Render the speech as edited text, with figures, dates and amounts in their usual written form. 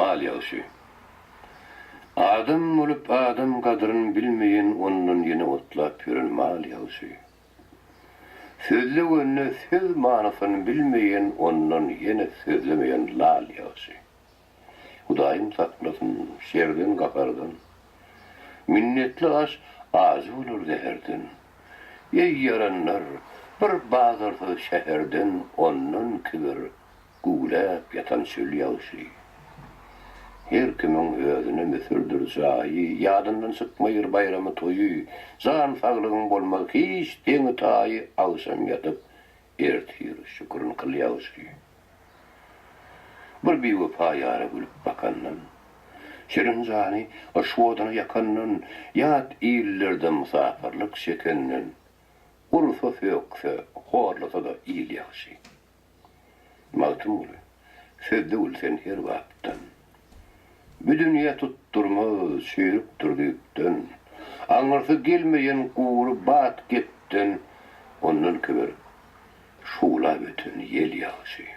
Mal ýagşy. Adam bolup adam gadryn bilmeýen ondan ýene otlap ýören mal ýagşy. Sözlegende söz manysyn bilmeýen ondan ýene sözlemeýen lal ýagşy. Hudaýym saklasyn şerden gahardan. Minnetli aş ajy bolar zäherden. Eý ýaranlar bir bazarsyz şäherden ondan kibir Güwläp ýatan çöl ýagşy. Her kimiň özüne müsürdir jaýy, Ýadyndan çykmaýyr baýramy toýy, Jan saglygyň bolmaz hiç deňi-taýy, Agşam ýatyp, ertir şükürin kyl ýagşy. Bir biwepa ýara gülüp bakandan, Şirin jany yşk oduna ýakandan, Ýat illerde mysapyrlyk çekenden, Ursa sökse, horlasa-da il ýagşy. Magtymguly, sözde gül sen her bapdan. Bu dünýe tutdurmaz çüýrükdir düýpden, Aňyrsy gelmeýän gury bat gepden, Ondan kibir şuwlap öten ýel ýagşy.